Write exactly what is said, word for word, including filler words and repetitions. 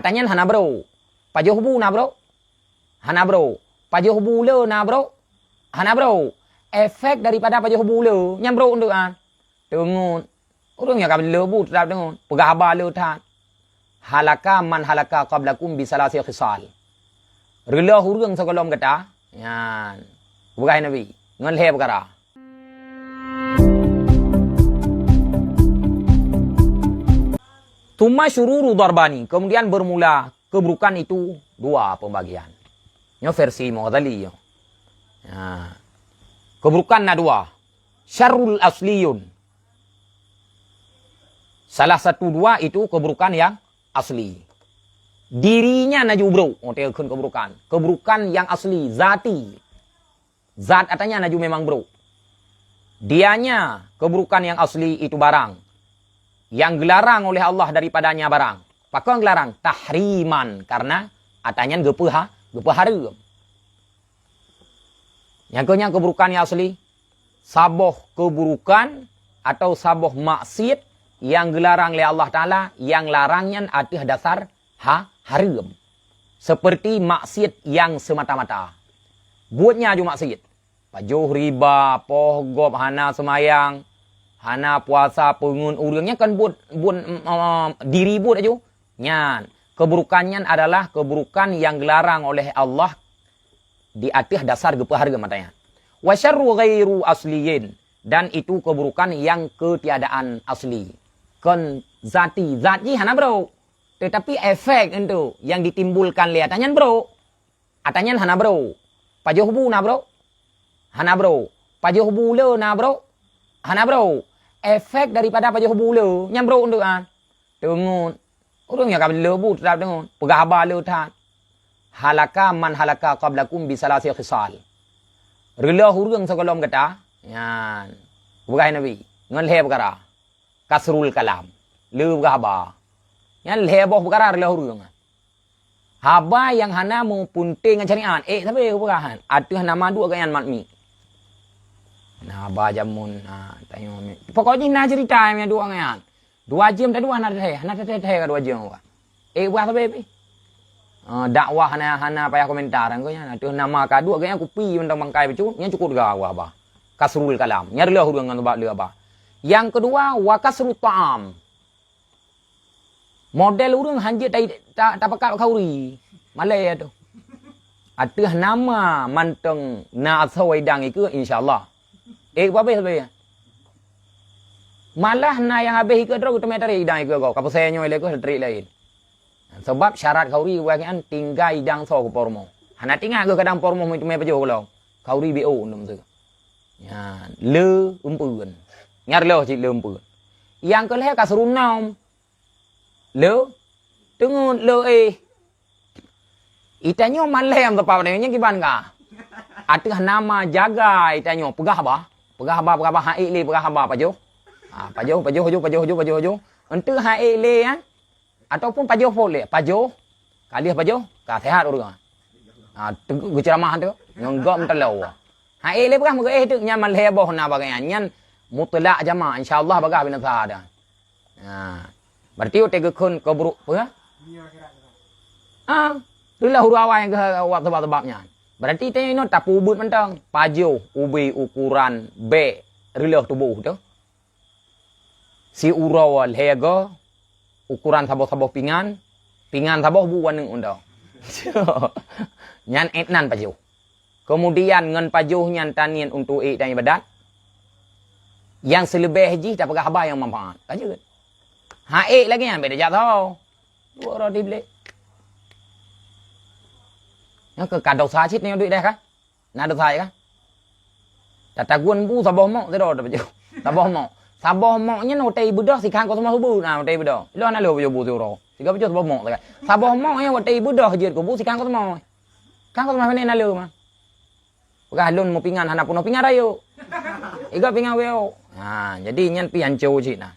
Tanyan hana brok. Pajoh bu na brok? Hana brok. Pajoh bu le na brok? Hana brok. Efek daripada pajoh bu le nyan brok ndeuk an. Teungeut. Ureuëng nyang ka le bu teutap teungeut. Peugah haba le that. Halaka man halaka qablakum bi salasi khisal. Reuloh ureuëng sigohlom gata. Nyan. Peugah Nabi. Ngon lhée peukara. Tsumma syururu darbani, kemudian bermula keburukan itu dua pembagian. Nyoe versi Mughazali nyoe. Ha. Keburukan na dua. Syarrul asliyun. Salah satu dua itu keburukan yang asli. Dirinya na ju brok, oh, teuka kheun keburukan. Keburukan yang asli, zati. Zat atanya na ju memang brok. Dianya keburukan yang asli itu barang yang gelarang oleh Allah daripadanya barang. Pakon gelarang? Tahriman, karena atanyan geupeuha-, geupeuhareuem. Nyang keu nyang keburukan yang asli, saboh keburukan atau saboh maksiat yang gelarang lé Allah Taala, yang larang nyan ateueh dasar ha-, hareuem. Seperti maksiat yang semata-mata. Buet nyan ju maksiat. Pajoh riba, poh gob, hana seumayang, hana puasa, peungeut ureuëng nyan kan buet, buet, em, em, diri buet aju. Nyan, keburukan nyan adalah keburukan yang gelarang oleh Allah di ateueh dasar geupeuhareuem atanya. Wa syarru ghairu asliyin, dan itu keburukan yang ketiadaan asli. Kon zati, zat jih hana brok. Tetapi efek entu yang ditimbulkan lé atanyan brok. Atanyan hana brok. Pajoh bu na brok? Hana brok. Pajoh bu le na brok? Hana brok. Efek daripada pajoh bu le nyan brok entu an. Teungeut. Ureuëng nyang ka le bu teutap teungeut. Peugah haba le that. Halaka man halaka qablakum bi salasi khisal. Reuloh ureuëng sigohlom gata. Nyan. Peugah Nabi. Ngon lhée peukara. Kasrul kalam. Le peugah haba. Nyan lhée boh peukara reuloh ureuëng. Haba nyang hana meupunte ngon syariat. Eh, sabe peugah han. Ateueh nama duek geuh nyan mat mi. Na haba jameun, ha, tanyoe mi. Pokok jih na cerita nyang duek ngon nyan. Dua jeuem tadi hana teuthée, hana teuthée-thée ka dua jeuem awak. Eh, wah sabe pi. Ah, dakwah hana, hana payah komentar, engko nyan. Ateueh nama ka duek geuh nyan kupi mantong bangkai bacut, nyan cukop geuh wah bah. Kasrul kalam. Nyan reuloh ureuëng ngon bak le bah. Nyang keudua, wa kasrut ta'am. Model ureuëng hanjeuet ta-, ta-, tapakat khauri. Malée tu. Ateueh nama mantong na asoe idang ikeue, insya Allah. Eh, babeh sabe. Malah na nyang habéh ikeue droe geuteumé tarék idang ikeue gob. Ka peusée nyoe lé keuh tarék laén. Sabab syarat khauri geubagian tinggai idang soe keu po rumoh. Hana tingat geuh kadang po rumoh meuteumé pajoh gohlom. Khauri B O undum tu. Nyan, le eumpeuen. Nyan reuloh cit le eumpeuen. Nyang keu lhée kasrun naum. Le, teungeut le eh. Itanyoe malém teupah padang nyan kiban ka. Ateueh nama jaga itanyoe peugah bah. Peugah bah, peugah bah, han ék lé peugah bah pajoh. Ha, pajoh, pajoh, pajoh, pajoh, pajoh, pajoh, pajoh. Enteuk han ék lé, ya. Ataupun pajoh phon lé, pajoh. Ka lheueh pajoh, ka sehat ureuëng. Ha, teuk geuceuramah tu, ngon gob meuteuleu. Han ék lé peugah meugeue eh teuk nyan malhé boh na bagai nyan. Nyan mutlak jama, insya Allah bagah binasa dah. Ha. Berarti utai geukheun keu buruk peue? Ha. Itulah huru awai nyang geuh sabab-sabab nyan. Berarti tanyoe inoe tapeubuet mantong. Pajoh ubé ukuran bék reuloh tuboh tu. Siuroe lhée go ukuran saboh-saboh pingan, pingan saboh bu waneuk undong. Nyan ék nan pajoh. Keumudian ngon pajoh nyan taniet untuk ék dan ibadat. Nyang seuleubeh jih tapeugah haba nyang manfaat. Ka jeuet. Han ék lagée nyan bék tajak tho. Dua roti blek. Nyang keu ka dosa cit nyoe duek deh ka. Na dosa ka. Tatagun bu saboh mok sidroe tapajoh. Saboh mok. Saboh mok nyan utai beudôh sikhan koseumoh subu na utai beudôh. Ilo na lo pajoh bu siuroe. Siga pajoh saboh mok sagai. Saboh mok nyan utai beudôh jeuet keu bu sikhan koseumoh. Kan koseumoh na lo ma. Peugah lôn meupingan hana peunoh pingan rayeuk. Iga pingan weo. Ha, jadi nyan pi anco cit na.